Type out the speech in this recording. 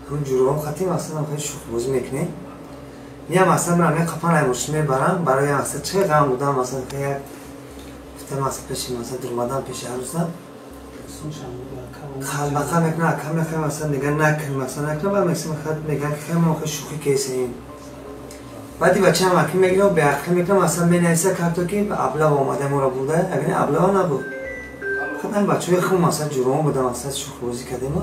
Ҳамин ҷуроҳо хати масалан хеле шӯхбозӣ мекунем. Я масалан ман ҳамин қапан ай мошин мебарам, барои масалан чӣ ғам будам, масалан як гуфтам, масалан пеши масалан дурмадан пеши арӯсам қалбақа мекунам, ака мехоҳем, масалан меган накун, масалан накун, баъд масалан меган ки хеле мо хеле шӯхӣ кесем. Баъди бачаам аки мегирам, беақлӣ мекунам, масалан менависа карто ки аблава омада моро бурда, агар аблава набуд. Фақат ҳамин бачаҳои хуб, масалан ҷуроҳон будам, масалан шӯхбозӣ кардем.